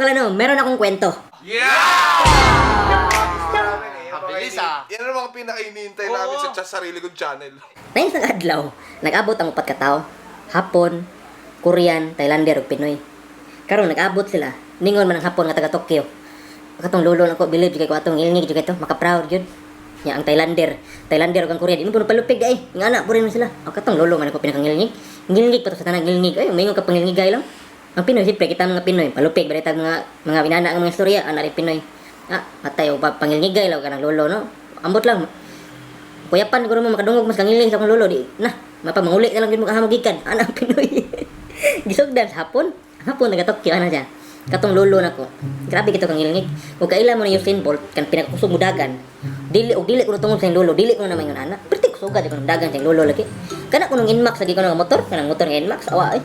pala no, meron akong kwento. Ang bilis ah. Yan ang mga pinaka-iniintay namin sa sarili kong channel. Na isang adlaw, nag-abot ang upat ka tawo. Hapon, Korean, Thailander ug Pinoy. Karon nag-abot sila. Ningon man ang Hapon nga taga Tokyo. Katong lolo nako bilib jud kay ko atong ngilngig jud kay to, maka-proud jud. Nya ang Thailander, Thailander ug ang Korean, di mo puno palupig ay. Nga ana po rin man sila. Ang katong lolo man ako pinakangilngig. Ngilngig pa to sa tanan ngilngig. Ay, maingon ka pangilngigay lang. Ang Pinoy, siyempre, kita mga Pinoy, palupig, barita mga binana ang mga istorya, ana rin Pinoy. Ah, patay, o pangilngigay lang ka ng lolo, no? Ambot lang, kuyapan guro mo makadungog mas kangiling sa akong lolo di na mapamanguli na lang gyud mo kahamog gikan ana ang Pinoy. Gisugdan sa hapon, ang hapon naga Tokyo ana siya katong lolo nako, grabe kito kangilngig. Ug kaila mo ni Usain Bolt kan pinakakusog mo dagan dili og dili kuno tungod sa iyang lolo dili kuno na maingon ana perti kusuga di kuno dagan sa iyang lolo lagi kana kunong Nmax lagi kuno nga motor kanang motor nga Nmax awa eh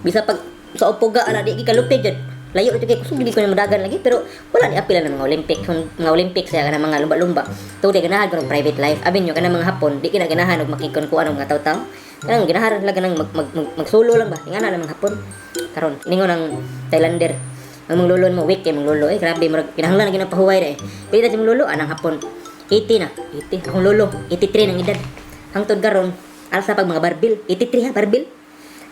bisa pag sa Opoga ana di gikalupig jud layo jud kay kusog di ko na madagan lagi, pero wala ni apila ng mga Olympic kung mga Olympics sa kanang mga lumba-lumba to di ganahan ko ng private life abin nyo kanang mga Hapon di kina ganahan og makikon-kuan og mga taw-taw kanang ganahan lang kanang mag, mag, mag, magsulo lang ba ingana lang mga Hapon. Karon ningon ang Thailander, ang mga lolo mo weak kay mga lolo eh grabe murag kinahanglan na ginapahuway ra eh pila sa mga lolo anang Hapon 80 na 80 akong lolo 83 ng edad hangtod karon alsa pag mga barbil 83 ha barbil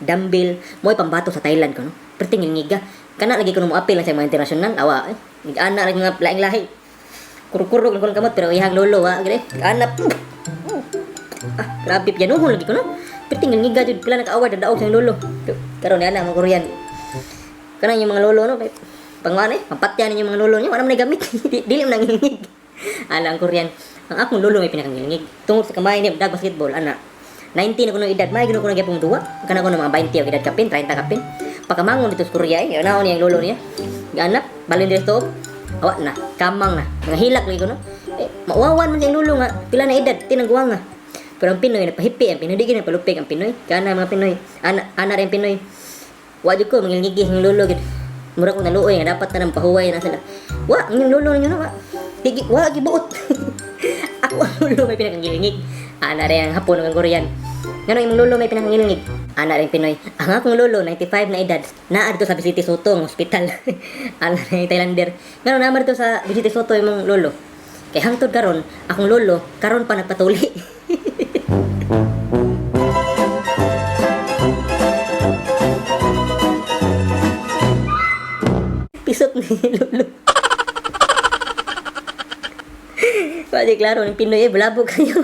dumbbell mo'y pambato sa Thailand ko no perting ngiga kana lagi ko mo apil lang sa mga international awa eh ana lagi mga laing lahi kurkurog lang ko ng kamot pero iyang lolo wa gani ana ah grabe pianuhon lagi ko no perting ngiga jud pila naka-award ang daog sa iyang lolo karon ni ana mga Korean kanang yung mga lolo no pangwan eh pampatya ninyo mga lolo niyo wala man nay gamit. Dili man nangingig ana ang Korean. Ang akong lolo may pinakangilingig tungod sa kamay niya dag basketball ana 19 ako nung edad may gino ko na gyapong duwa kana ko ng mga 20 og edad kapin 30 kapin pakamangon dito sa Korea eh naon niyang lolo niya ganap balin dito awa na kamang na mga hilak lagi ko no eh mauwawan man siyang lolo nga pila na edad tinangguang nga. Pero ang Pinoy napahipi ang Pinoy di gid napalupig ang Pinoy kana mga Pinoy ana ana rin Pinoy. Wa jud ko mangilngigi ang lolo gid. Mura ko naluoy nga dapat na nang pahuway na sila. Wa ang inyong lolo ninyo na wa. Di wa gibuot. Ako ang lolo may pinakangilingig. Ana rin ang Hapon ug ang Korean. Ngano imong lolo may pinakangilingig? Ana rin Pinoy. Ang akong lolo 95 na edad. Naa dito sa Vicente Soto ang ospital. Ana rin Thailander. Ngano naa man dito sa Vicente Soto imong lolo? Kay hangtod karon akong lolo karon pa nagpatuli. Pisot ni lolo. Pwede klaro ng Pinoy eh, bulabog kayo.